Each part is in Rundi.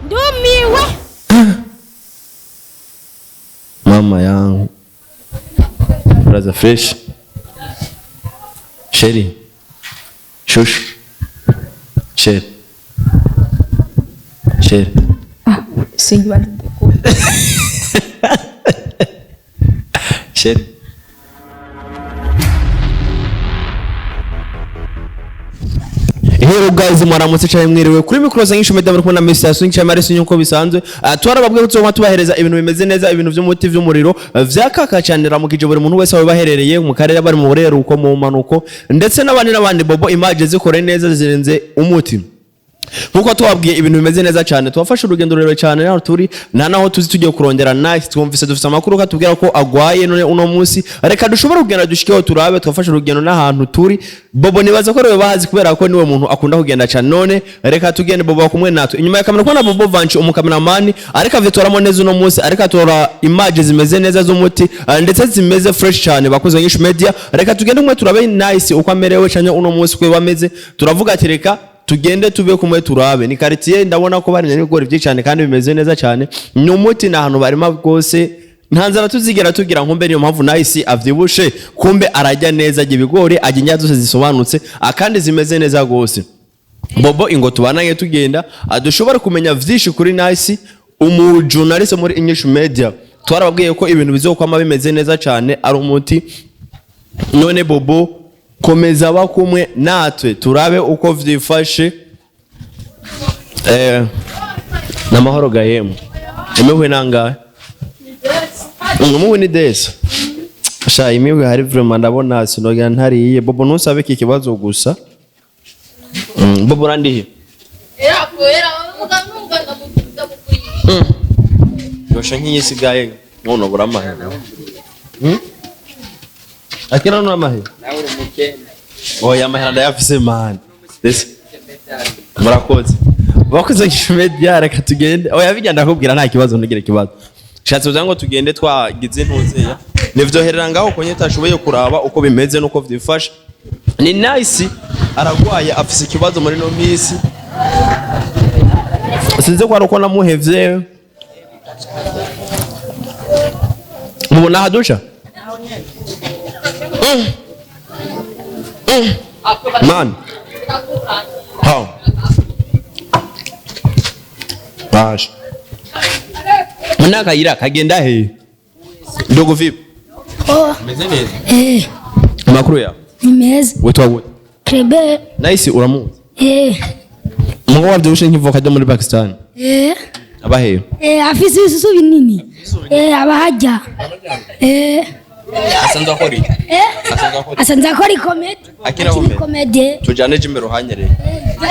Ndumiwe. Mama yangu. Brother fresh. Sheri. Shushu. Sheri. Sheri. Sijua. Sheri. Hello guys, mwaramutse cyane, mwiriwe. Kuri mikoro za Nyinshi Media muri kumwe na Mr. Swing cyane Maris nkuko bisanzwe. Twarababwiye ko tuzoma tubahereza ibintu bimeze neza, ibintu by'umuti by'umuriro vyakaka cyane. Ramukije buri muntu wese aho baherereye mu karere, bari mu bureruko, mu manuko, ndetse n'abandi n'abandi. Bobo image zikore neza zirenze umuti. Nkuko tubabwiye ibintu bimeze neza cyane, tubafashe urugendo rurerure cyane. Naho turi nta naho tuzi, tugiye kurondera Nice. Twumvise dufite amakuru katubwira ko agwaye. None uno munsi reka dushobore kugenda dushikeho turabe. Twafashe urugendo n'ahantu turi. Bobo nibaza ko ariwe bahazi kubera ko niwe muntu akunda kugenda cyane. None reka tugende. Bobo kumwe natwe inyuma ya kamera, kubona Bobo Vanci umukameramani, ariko avitoramo neza uno munsi, ariko atora image zimeze neza z'umuti, ndetse zimeze fresh cyane. Bakoze Nyinshi Media, reka tugende kumwe turabe Nice uko amerewe cyane uno munsi, uko bameze. Turavuga ati reka tugende tube kumwe turabe. Ni quartier, ndabona ko barimye n'ibigori byinshi cyane kandi bimeze neza cyane. Ni umuti, ni ahantu barima rwose, nta nzara tuzigera tugira. Nkumbe niyo mpamvu Nice avyibushe, kumbe arajya neza, ajya ibigori, ajya indya zose zisobanutse, kandi zimeze neza rwose. Bobo ingo tubananye tugenda, dushobora kumenya vyinshi kuri Nice umujournaliste muri English Media. Twarababwiye ko ibintu bizokwama bimeze neza cyane, ari umuti. None Bobo komeza bakumwe natwe turabe uko vyifashe. Namahoro gahemu, imihwi nangahe? Umuhwi ni desa sha, imihwi hari vraiment ndabona sinogira ntariye. Bobo ntusabe iki kibazo gusa. Bobo urandihe? Yosha nk'iyisigaye none ubura amahera. Akira none amahera. Nawe uri umukene. Oya, amahera ndayafise man. Ndetse murakoze. Bakoze media, reka tugende. Oya, bijya ndakubwira nta kibazo, ntugire ikibazo. Shatse kugira ngo tugende twagize intuzeya. Nivyoherera ngaho konye tashoboye kuraba uko bimeze nuko vyifashe. Ni Nice aragwaye, afise ikibazo muri no misi. Sinzi ko ari uko namuhevye. Mubona hadusha? Man. Ha. Bash. Muna kayira kagenda he? Ndogo vipi? Oh, Meze neza. Amakuru ya? Ni meza. Witwa gute? Krebe. Nice uramuzi? Eh. Mungu wavyibushe nk'ivoka ryo muri Pakistan. Eh. Aba he? Afise ibisusu binini. Abahajya. Asanzwe akora iki? Eh. Asanze akora ikomedi. Akina komedi. Komedi. Tujane je imbere uhanyereye.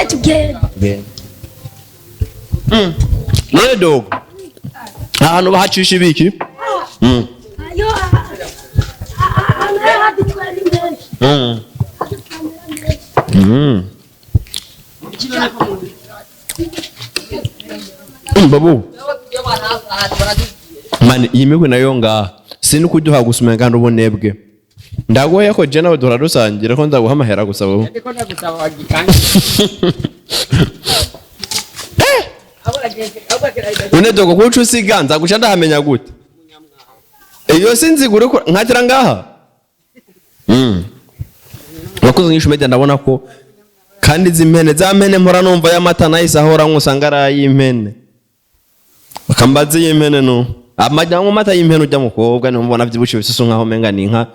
Tugende. None dogo. Ahantu bahacisha ibiki? Ayo. Hadutwara ni menshi. Babu. Mani iyi migwi nayo ngaha sini kuduha gusoma kandi ubunebwe. Ndagoye ko je nawe duhora dusangira ko nzaguha amahera gusa wowe. Ndiko ndagusaba wagikange. None dogo kuca usiga nzaguca ndahamenya gute? Iyo sinzi gure ko nkatira ngaha. Wakoze Nyinshi Media, ndabona ko kandi izi mpene za mpene mpora numva y'amata nahise ahora nkusanga ari ay'impene. Bakambaza iy'impene no. Amajya mu mata y'impene ujya mukobwa niho mbona vyibushe bisusu nkaho menga ni inka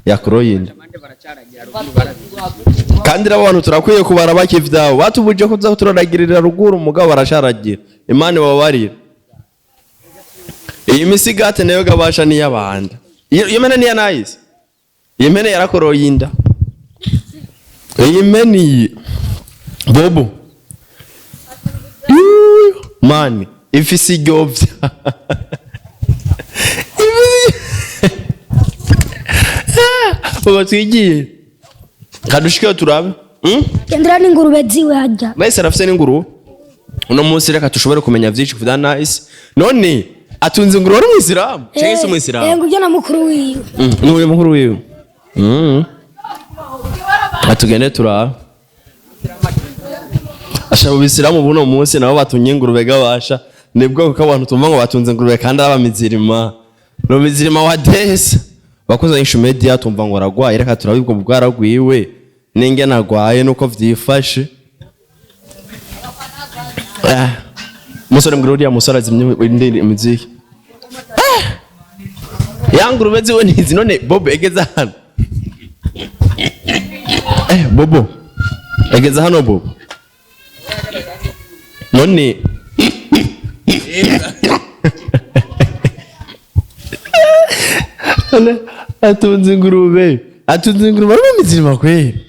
ya kuroyinda. Abandi baracaragira ruguru barabizi. Kandi rabo bantu turakwiye kubara bakivyabo batubuje ko tuza turaragirira ruguru, mugabo barasharagira. Imana ibabarira. Iyi misigate nayo gabasha ni y'abanda. Iyo mpene ni ya Nice. Iyi mpene yarakoroye inda. Iyi mpene iyi. Bobo. Yuuu, mani ifise iryovya. Bobo twigiye. Kadushikeyo turabe. Gendera n'ingurube ziwe hajya. Nice arafise n'ingurube. Uno munsi reka tushobore kumenya vyinshi kuva Nice. None atunze ingurube ari umwisilamu? Canke si umwisilamu? Ngurya na mukuru wiwe. Ni mukuru wiwe. Atugende turabe. Asha mu bisilamu buno munsi nabo batunye ingurube gabasha. Ni bwoko bw'abantu tumva ngo batunze ingurube kandi ari abamizirima. Ni umizirima wa desi. Bakoze Inyishu Media tumva ngo aragwaye, reka turabe ubwo bwaragwiwe n'ingene agwaye nuko vyifashe. Ah. Musore, mbwira uriya musore azimye indi imiziki. Ah! Ya ngurube ziwe nizi none. Bobo, egeza hano. Bobo, egeza hano. Bobo, none none atunze ingurube, atunze ingurube ari mizirima kweli.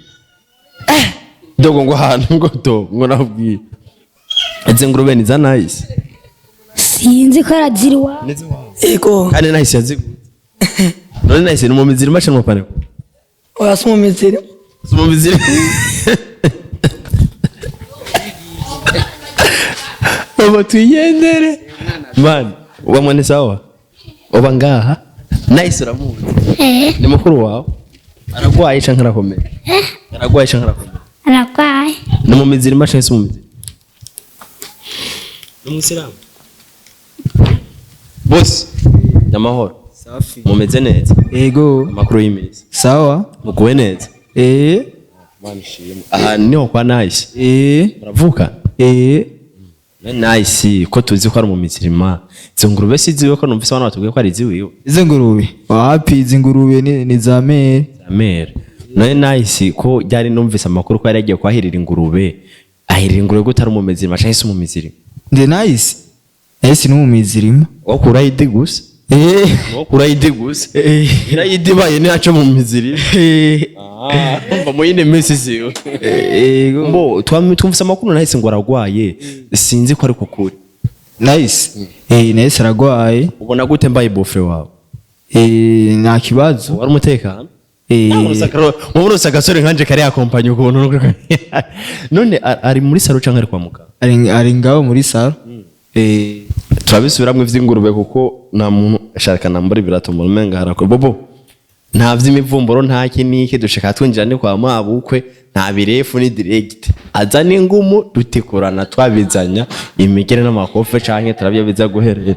Dogo, ngo ahantu ngo dogo ngo nabwiye izi ngurube ni za Nice? Sinzi ko arazira iwabo. Ego. Kandi Nice yaziguze. None Nice ni mu mizirima cyangwa mu paneko? Oya, si mu mizira. Si mu mizirima. Baba, twigendere man. Uba mwene sawa, uba ngaha. Nice uramuzi? Eh. Ni mukuru wawe. Aragwaye canke arakomeye? Aragwaye canke arakomeye? Aragwaye. Ni mu mizirima canke si mu mizirima? Ni umwisilamu bose. Amahoro? Safi. Mumeze neza? Ego. Amakuru y'iminsi? Sawa. Muguwe neza? Eh. Aha niho kwa Nice? Eh. Muravuka? Eh. Nice ko tuzi ko ari mu mizirima, izo ngurube si ziwe? Ko numvise abana batubwiye ko ari iziwiwe? Izi ngurube. Wapi, izi ngurube ni za mere. Zamere. None Nice ko ryari numvise amakuru ko yari yagiye kwahirira ingurube, ahirira ingurube gute ari mu mizirima canke si mu mizirima? Ndi Nice. Nice ni mu mizirima. Wo kura ID gusa. Eh. Wo kura ID gusa. Eh. Ira ID baye ntaco mu mizirima. Eh. Ah, umva mu yindi minsi ziwe. Ego. Mbo twumvise amakuru Nice ngo aragwaye, sinzi ko ari kukuri. Nice. Eh, Nice aragwaye. Ubona gute mbaye beau-frère wawe? Eh, nta kibazo. Wari umutekano? Eh. Mubona agasore nkanje kari akompanye ukuntu. None ari muri salon canke ari kwa muganga? Ari ngaho muri salon. Eh. Turabisubiramwo ivy'ingurube kuko nta muntu ashaka nambara ibirato mu umenga harakora. Bobo, nta vy'imivumburo, nta kiniki, dushaka twinjira ni kwa mabukwe, nta birefu, ni direct. Aza n'ingumu dutikurana, twabizanya imigere n'amakofe canke turabyo biza guherera.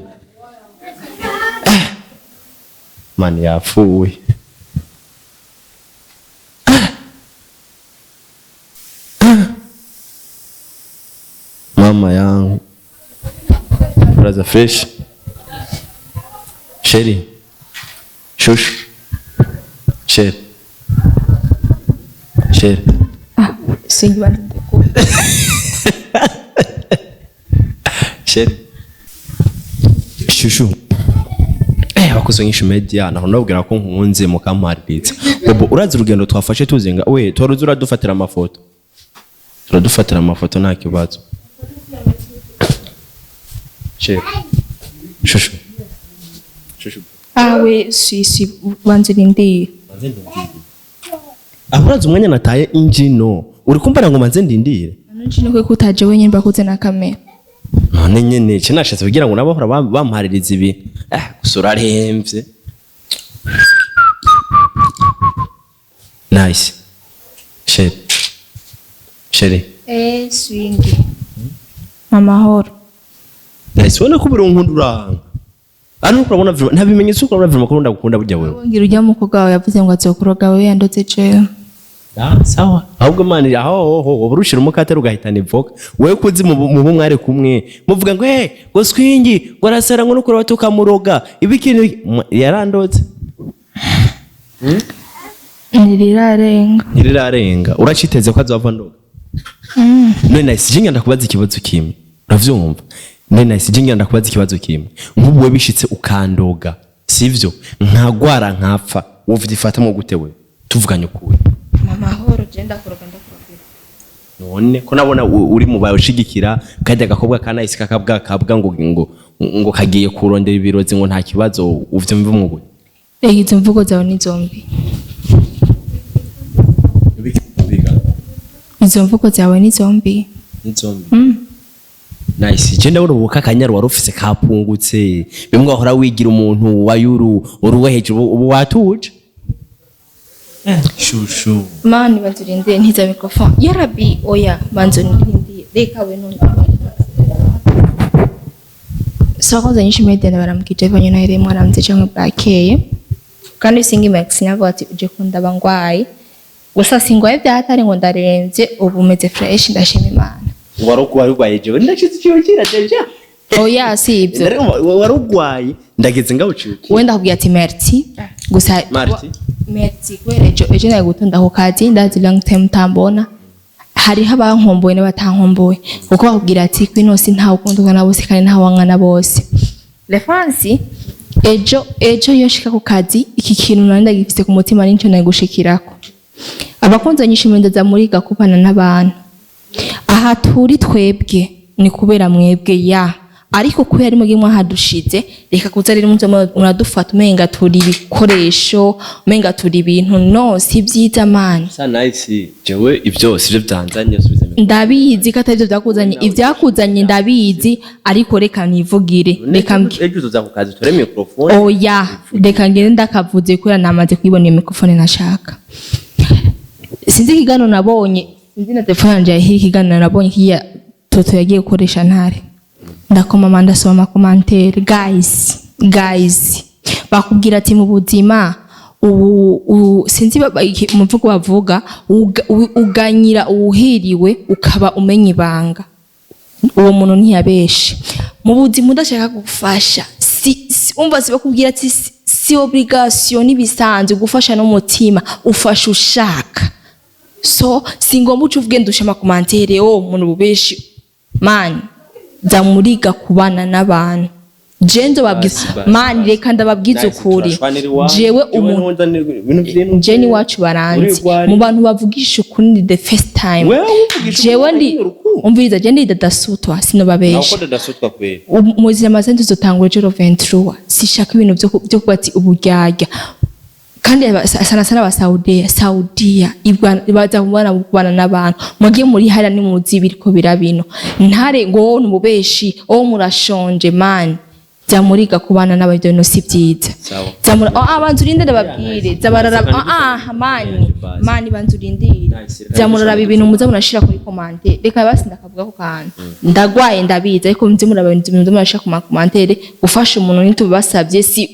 Mani yapfuye. Mama yangu, brother fresh, chérie, shushu, chérie, chérie. Ah, singi bandeko. Chérie, shushu. Abakozi Inyishu Media, naho ndababwira ko nkunze mukampariritsa. Bobo, urazi urugendo twafashe tuzinga we toruzi, uradufatira amafoto, turadufatira amafoto, nta kibazo. Chérie, shushu, shushu. Ah we, si si, banze ndindire. Aho urazi umwanya nataye injino, uri kumbara ngo manze ndindire? None ko kutaje wenyine, bakuze na kamera. None nyene ce nashatse kugira ngo nabahora bampaririza ibi. Gusa uraremvye. Nice, chérie, chérie. Eh, swingi. Amahoro. Nice, ubona ko buri unkunda uranga ari nuko urabona nta bimenyetso uko urabona ko ndagukunda burya wewe. Ngira ujya mukobwa wawe yavuze ngo azokuroga, wewe yandotse jewe. Ah, sawa. Ahubwo mani aho ho urushira umukate rugahitana ivoka. Wewe kuzi mu mwari kumwe muvuga ngo eh ngo swingi ngo arasara ngo nukura tukamuroga ibiki yarandotse. Ntirirarenga. Ntirirarenga. Uraciteze ko azova ndoga? None Nice, jinga ndakubaza ikibazo kimwe, uravyumva? None Nice, jinga ndakubaza ikibazo kimwe. Nk'ubu we bishitse ukandoga, sivyo, nkagwara nkapfa, wovyifatamo gute we, tuvuganye ukuri? Amahoro, je ndakuroga, ndakuroga. None ko nabona uri mu bashigikira kajya agakobwa ka Nice kakabwa kabwa ngo kagiye kurondera ibirozi, ngo nta kibazo, uvyumva mu gute? Rega izo mvugo zawe ni zombi. Izo mvugo zawe ni zombi. Nice, je ndabona ubu kakanyaru wari ufise kapungutse. Bimwe wahora wigira umuntu wa yuru uruwe hejuru, ubu watuje, shushu. Mani, banza urindire, ntiza microphone. Yarabi, oya, banza urindire. Reka we none. Sokoze nyinshi media ndabaramukije bivanye na iri mwaramutse canke bwakeye. Kandi singi Max navuga ati uje kundaba ngwaye. Gusa singwaye vyahatari ngo ndaremvye, ubu meze fresh, ndashima Imana. Warugwaye, jewe ndashize ikiyo kira déjà. Oya, si ivyo. Warugwaye, ndageze ngaho uciye. Wenda kubwira ati merci gusa. Merci. Merci kubera ejo nari gutonda ku kazi, ndazi long time tambona, hariho abankomboye n'abatankomboye, kuko bakubwira ati kwino si ntawe ukundwa na bose kandi ntawe wangana bose. Refansi ejo iyo nshika ku kazi, iki kintu nari ndagifise ku mutima, nico nari gushikirako. Abakunzi nyishimiye, ndaza muri gakupana n'abantu. Aha turi twebwe ni kubera mwebwe ya, ariko kubera ari mwebwe mwahadushize, reka kuza rero muze muradufata umenga turi ibikoresho, umenga turi ibintu. No si byiza, man. Sa nice, jewe ibyo sivyo byanzanye, subiza. Ndabizi ko atari byo byakuzanye, ibyakuzanye ndabizi, ariko reka nivugire, reka Ejo uzoza ku kazi utore microphone. Oya, reka ngende ndakavuze kubera namaze kuyibona iyo microphone nashaka. Sinzi ikiganiro nabonye, sinzi na telefone yanje yahiye. Ikiganiro nabonye kiya Toto yagiye gukoresha Ntare, ndakoma, ndasoma ama commentaires. Guys, guys, bakubwira ati mu buzima ubu sinzi umuvugo bavuga, uganyira uwuhiriwe ukaba umenya ibanga. Uwo muntu ntiyabeshe. Mu buzima udashaka gufasha si umva, si bakubwira ati si obligation, n'ibisanzwe gufasha n'umutima, ufasha ushaka. So si ngombwa uca uvuge ndusha ama commentaires, oh umuntu bubeshi. Man, za muriga kubana n'abantu. Je ndobabwiza Basi, basi, man, basi. reka ndababwiza Nice, ukuri. turashwanira iwanyu. Jewe umuntu Ibintu je n'iwacu baranzi mu bantu bavugisha ukuri ni the first time. Wewe uvugisha Jewe ukuri, ndi urukundo. umviriza, je ndi dadasutwa, sinobabesha. Dadasutwa kweli. Muzira amazina, tuzotangura ejo 23. Sishaka ibintu byo kuba ati uburyarya. Kandi sana sana abasaudiya, Saudiya baza kubana n'abantu mugiye muri hariya, ni muzi biriko birabino. Ntare ngo wowe numubeshi, wowe murashonje. Man, jya muriga kubana n'abantu, ibyo si byiza. Sawa. Jya banza urinde ndababwire, jya barara. Nice. Mani, mani, banza urindire. Nice. Jya muraraba ibintu muza murashira kuri commentaire. Reka basi ndakavuga ko kantu ndagwaye, ndabizi, ariko muze muraba ibintu muza murashira ku ma commentaires. Gufasha umuntu ntitubasabye, si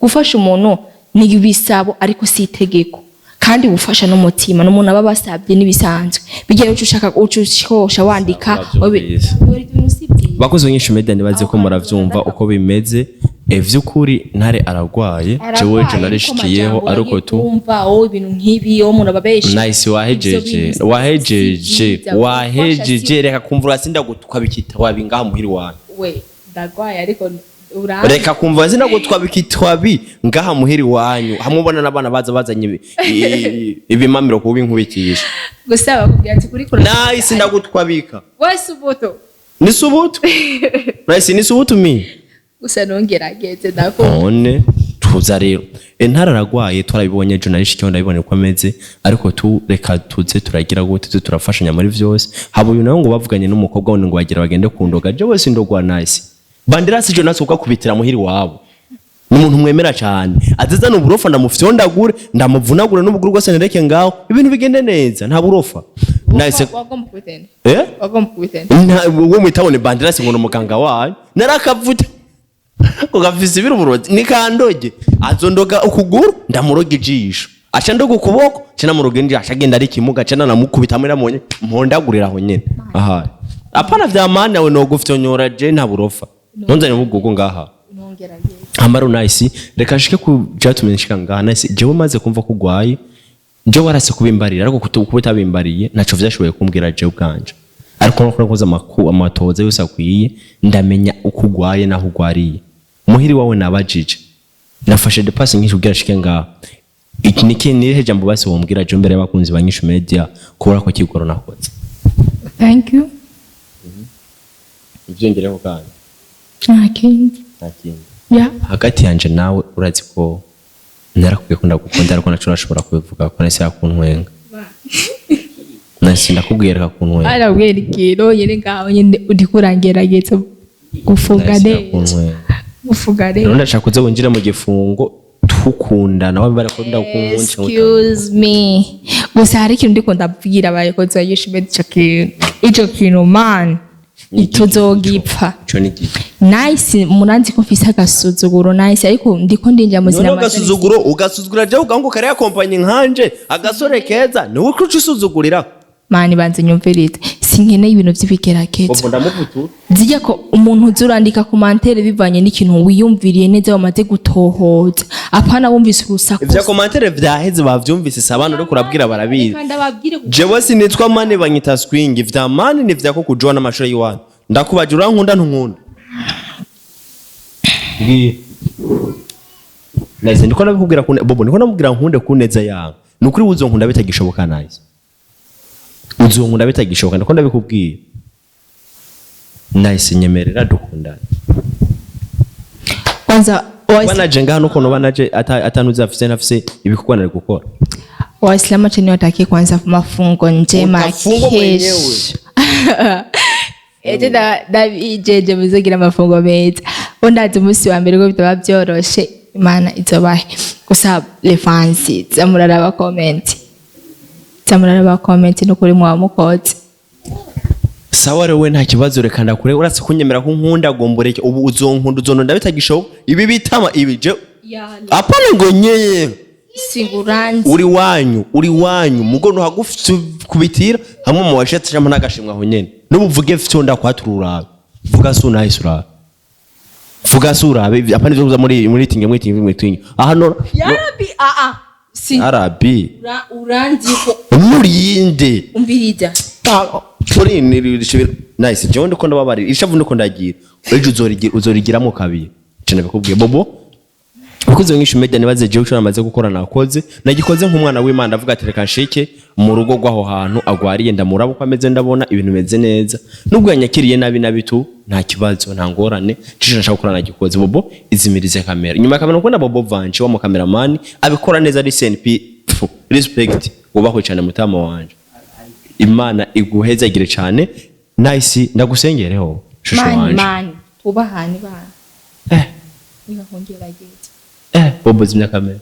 gufasha umuntu ni ibisabo, ariko si itegeko. Kandi gufasha n'umutima n'umuntu aba basabye n'ibisanzwe bijya uca ushaka uca ushosha wandika. Urabyumvise. Ibintu si byiza. Bakozi nyinshi media, nibaze ko muravyumva uko bimeze. Vy'ukuri Ntare aragwaye, jewe ejo narishikiyeho, ariko tu umva wowe ibintu nk'ibi, wowe umuntu ababeshi. Nice, wahejeje, wahejeje, wahejeje. Reka kumva urasinda gutwa bikita wabingaha muhiri wawe. We ndagwaye, ariko uranzi. Reka kumva urasinda gutwa bikitwa bi ngaha muhiri wanyu, hamwe ubona n'abana baza bazanye ibimamiro kuba inkubikisha. Gusa bakubwira ati kuri kure. Nice, ndagutwabika. Wese ubuto. Ni subutu, nice, ni subutu mi. Gusa nongerageze ndako. None tuza rero, Intara aragwaye, twarabibonye ejo, narishikiyeho ndabibona uko ameze, ariko tu reka tuze turagira gute, tuze turafashanya muri vyose. Haba uyu nawe ngo bavuganye n'umukobwa wundi ngo bagira bagende kundoga. Je wese ndogwa nice Banderasi Jonas ukakubitira muhiri wabo, ni umuntu mwemera cyane, azizana uburofa ndamufyondagure, ndamuvunagure n'ubuguru bwose, nereke ngaho ibintu bigende neza, nta burofa. Nice. Wagomba kubitenda. Eh. Wagomba kubitenda. Uwo mwitabone Banderasi ngo ni umuganga wayo, narakavuta ngo gafise ibiro uburozi nikandoge, azondoga ukuguru, ndamuroga ijisho, aca ndoga ukuboko, aca namuroga indi, aca agenda ari ikimuga, aca nanamukubita hamwe namubonye mpondagurira aho nyene. Aha apana vya mana we nogufyonyora, je nta burofa ntonzanye ubugugu ngaha. Nongerageze. Amaro nice, reka nshike ku byatumye nshika ngaha. Nice, jewe maze kumva ko ugwaye, jewe warase kubimbarira, ariko kuba utabimbariye ntaco vyashoboye kumbwira jewe ubwanje, ariko nuko nakoze amatohoza yose akwiye, ndamenya uko ugwaye naho ugwariye muhiri wawe. Nabajije, nafashe dépenses nyinshi kugira nshike ngaha. Iki ni irihe jambo basi wombwira jewe mbere y'abakunzi ba Nyishu Media kubura ko kigoro nakoze? Thank you. Ivyongereho kandi. Nta kindi. Nta kindi. Ya. Hagati yanje nawe, urazi ko narakubwiye ko ndagukunda, ariko naco urashobora kubivuga ko nahise yakuntwenga. Nahise ndakubwiye reka kuntwenga. Arabwira ikintu nyine ngaho nyine uriko urangerageza gufunga Nahise neza. yakuntwenga. Gufunga Rero neza. ndashaka kuza winjire mu gifungo tukundana, waba barako ndakunda. Excuse me, gusa hari ikintu ndiko ndabwira abayobozi ba Yeshu, ico kintu, ico kintu man. Tuzogipfa. Ico ni giki? Nice, muranzi ko mfise agasuzuguro, nice, ariko ndiko ndinjira mu None zina. agasuzuguro ugasuzugura jewe ugahugu kariya kompanyi nkanje, agasore keza niwe uca usuzugurira. Mani, banze nyumvirize, sinkeneye ibintu vy'ibigeragezo. Bobo, ndamuvutura. Zijya ko umuntu uza urandika commentaire bivanye n'ikintu wiyumviriye neza, wamaze gutohoza, apana wumvise urusaku. Ivya commentaire vyaheze, bavyumvise, si abana uriko urabwira, barabizi. Reka ndababwire Jewe sinitwa Mani, banyita Swing. Vya Mani ni vyako kujoa n'amashuri y'iwanyu. Ndakubaje, urankunda, ntunkunda? Mbwira. Nice, ndiko ndabikubwira kune Bobo, ndiko ndamubwira nkunde kuneza yawe. Ni ukuri uzonkunda bitagishoboka. Nice, uzonkunda bitagishoboka, ndiko ndabikubwira. Nice, nyemerera dukundane. Kwanza Banaje ngaha nuko banaje atanuzi afise, ntafise ibikorwa nari gukora. Waislamu, acha niwatakie kwanza mafungo njema. Utafungwa mwenyewe. Kesho ejo ndabijeje muzogira amafungo meza, bo ndazi umunsi wa mbere ko bitaba vyoroshe. Imana izobahe gusa. Les fans, zamuraraba comment, zamuraraba comment, nukuri muba mukoze. Sawa rero, we nta kibazo, reka ndakure. Uretse kunyemera ko nkunda, gomboreke ubu uzonkunda, uzononda bitagishoboka. Ibi bitama ibi je apana ngo nyeye. Singuranzi. Uri wanyu, uri wanyu mugo ntuhagufubitira hamwe mu washatse cyangwa n'agashimwe aho nyene n'ubuvuge fyo ndakwatura urabe, vuga si unahise urabe, vuga si urabe, apana ivyo kuza muri tinge mwitinge mwitinge aha no. Yarabi, a a si. Arabi. Uranzi ko Murinde. Umviriza. Turi ni nice, jewe ndiko ndababarira ishavu, ndiko ndagira ejo uzorigira, uzorigiramo kabiri ico nabikubwiye. Bobo, abakozi benshi media nibaze jewe ico namaze gukora, nakoze, nagikoze nk'umwana w'Imana. Ndavuga ati reka nshike mu rugo rw'aho hantu agwariye, ndamuraba uko ameze, ndabona ibintu bimeze neza, nubwo yanyakiriye nabi nabi tu, nta kibazo, nta ngorane. Cisho nashaka gukora nagikoze. Bobo, izimirize kamera inyuma ya kamera ukunda Bobo Vance wa mu cameraman abikora neza, ari CNP. Pfu, respect, wubahwe cyane mutama wanje, Imana iguhezagire cyane. Nice, ndagusengereho shusho Mani. wanje. Mani, tubahane bana. Eh. Niba nkongerageza. Eh, Bobo, zimya kamera.